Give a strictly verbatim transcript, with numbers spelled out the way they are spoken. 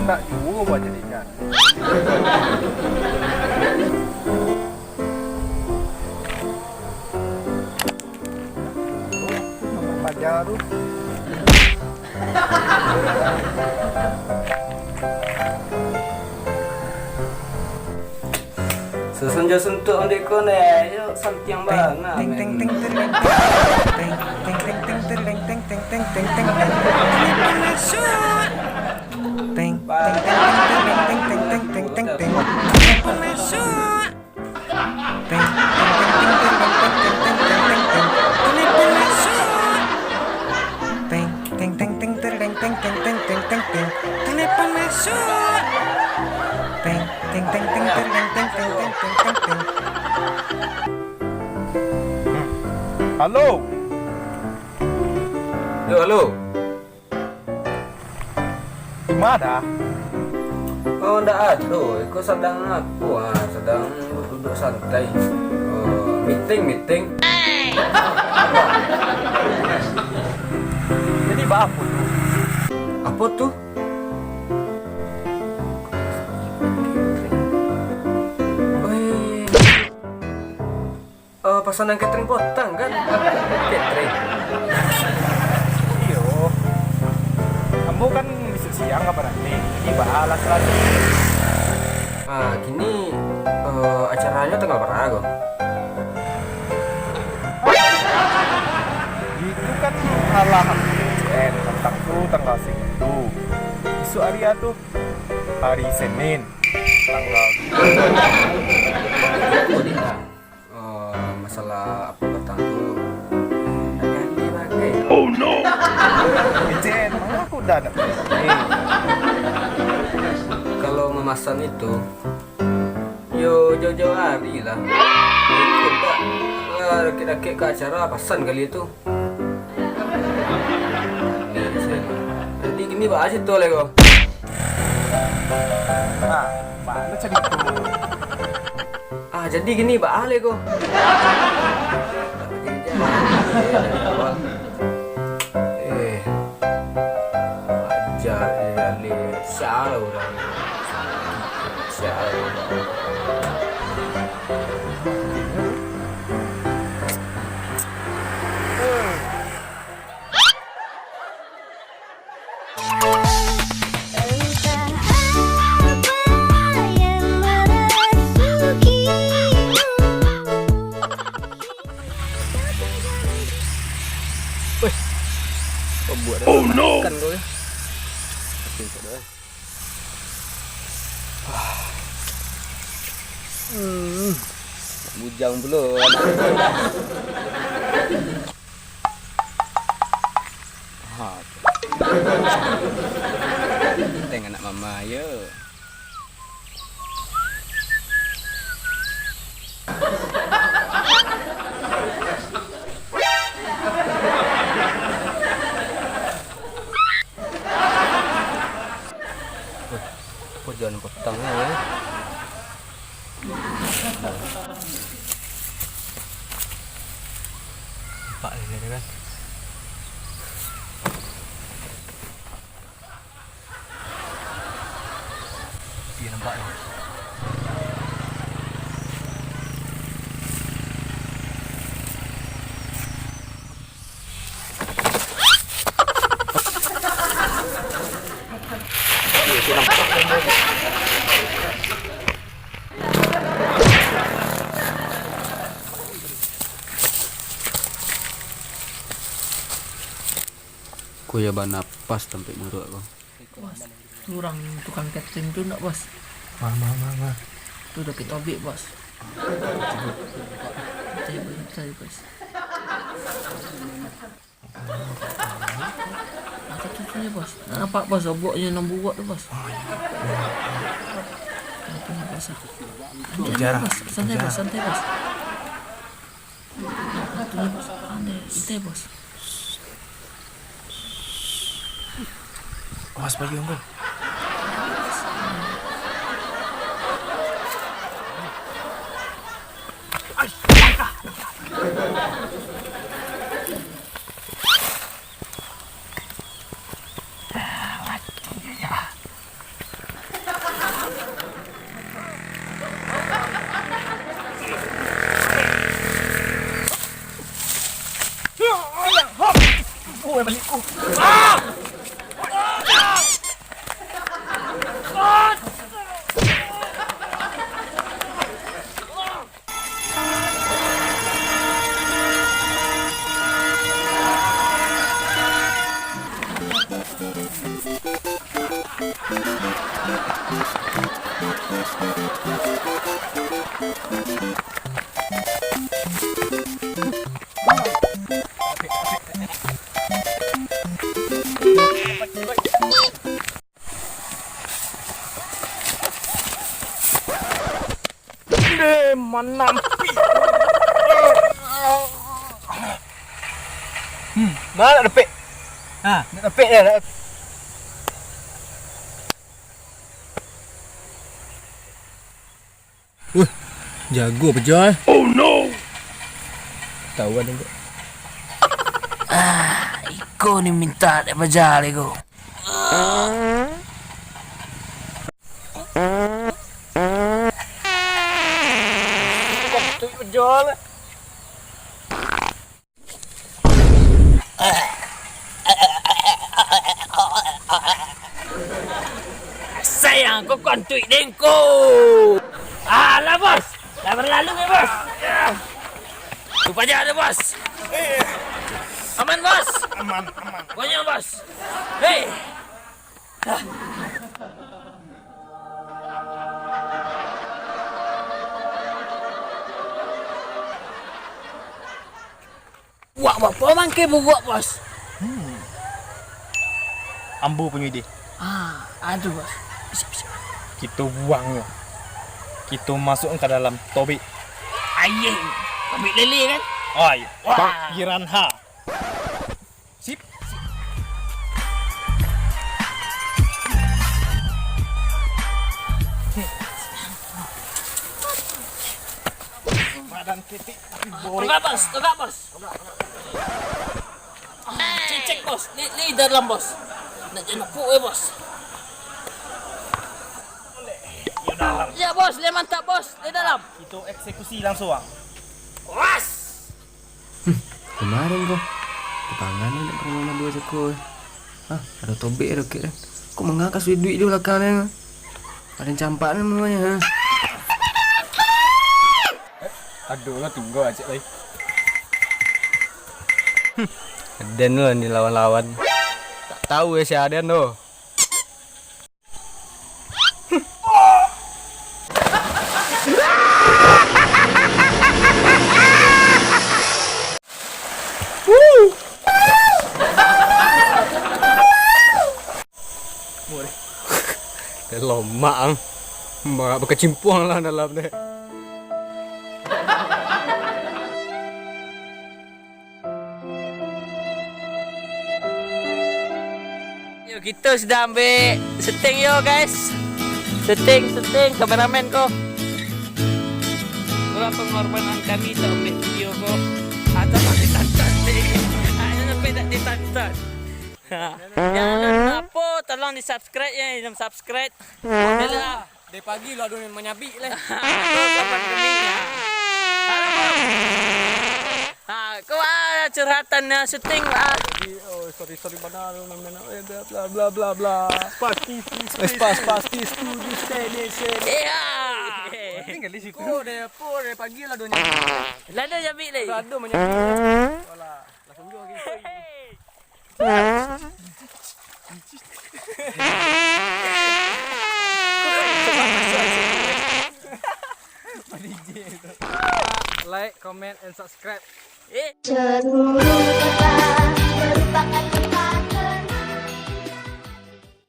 Nak juo buah jadikan. Paja tu. Sasanjo suntuak ondeh ko neh, yo santiang bana, men. Halo. Yo, halo. Di mana? Oh, ndak ado. Iko sadang apo, ah, sadang duduak santai. Oh, meeting, meeting. Jadi, ba apo tu? Apo tu? Weh. Eh, pasanan catering potang, kan? Catering. Iyo. Ambo kan bisuak siang ka Baranti, jadi baa lah salah. Ah, kini, eh, acaranyo tanggal bara ko? Itu kan alah P C N, patang tu tanggal sagitu. Bisuak ari a tu, ari Senin, tanggal Oh, masalah apo patang tu, ndak jadi bagai. Oh no! Jen, manga kok dah ndak jadi? Kalau mamasan itu, yo jauah-jauah ari lah. Iko dak lah dakek-dakek ka acara pasan kali tu. Jadi kini baa carito lai ko? Nah, baa carito? Ah, jadi kini baa lai ko? Eh, aja, eh, sial urang. Sial urang. Entah apa yang merasukimu. Weh, kau buat dah. Oh, no. Makan kau, ya. Makin tak ada, eh. Hmm. Bujang pulo anak. Ha. Tengok anak mama, yo. Weh, kok jan potang ni, eh? Nampak ni dia kan. Dia nampak ni. Ko yo bana pas tampek muruak ko. Bos, tu urang tukang catering tu ndak, Bos? Mah, mah, mah, mah. Tu dakek pabrik, Bos. Percaya, Bos, percaya, Bos. Ah, tu, tu, tu, Bos. Nampak, Bos, oboknyo nan buruak tu, Bos. Ah, tu, Bos, ah. Santai, Bos, santai, Bos. Santai, Bos. Santai, Bos. Awas payuang ko. Balik. Uh. Ah! Deh, manampik. Hmm, ma nak dapek? Ha, nak dapek deh, nak. Wah, jago paja, eh. Oh no. Tahu kan, Dek? Ah, iko ni minta dek paja iko. Kok tu paja lah. Sayang, kok kontuik dengko. Alah, Bos. Lah berlalu, ya, Bos. Lupa aja ada, Bos. Aman, Bos. Aman, aman. Pokoknya, Bos. Hei. Buak bapo mangke bubuak, Bos? Hmm. Ambo punyo ide. Ah, ado, Bos. Bisa, bisa. Kito buangnyo. Kito masuak ka dalam tobek. Aye, tobek lele kan? Ai, wah. Piranha. Sip. Badan ketek tapi boleh. Togak, Bos, togak, Bos. Ah, cek, cek, Bos. Ni, ni dalam, Bos. Nak jangan puk, eh, Bos. Yo, dalam. Ya, Bos, dia mantap, Bos. Dia dalam. Kito eksekusi langsung, ah. Was! Hmm, kamarin ko, tapangan nak ka rumah Madu Sako. Hah, ado tobek ado kek kan. Kok manga ka sudah duit di balakang ni? Ado campak ni namanya, ha. Ado lah tinggal acik lai. Hmm, Aden tu lah ni lawan-lawan. Tak tahu ya si Aden tu. Lomak ang. Marak bakacimpuang lah dalam deh. Yo, kito sudah ambek setting yo, guys. Setting, setting, kameramen ko. Itulah pengorbanan kami untuk ambek video ko. Atau tak ditonton deh. Ayo sampai tak ditonton. Jangan lupa, tolong di-subscribe ya, yang subscribe. Boleh lah. Dari pagi lah ado yang manyabik lah. Kawan kami. Ha, kau ah, curhatan, ah, syuting, ah. Jadi, oh, sorry, sorry, bana tu, main-main, eh, bla, bla, bla, bla, bla. Pasti, pasti, eh, pas, pasti, setuju, sede, sede. Iya. Tinggal di situ. Kau dari apa, dari pagi lah ado nyabik. Lah ado nyabik lagi. Lah ado manyabik. Alah, langsung jual gitu. Like, comment, and subscribe. Eh. Cemburu Kota merupakan tempat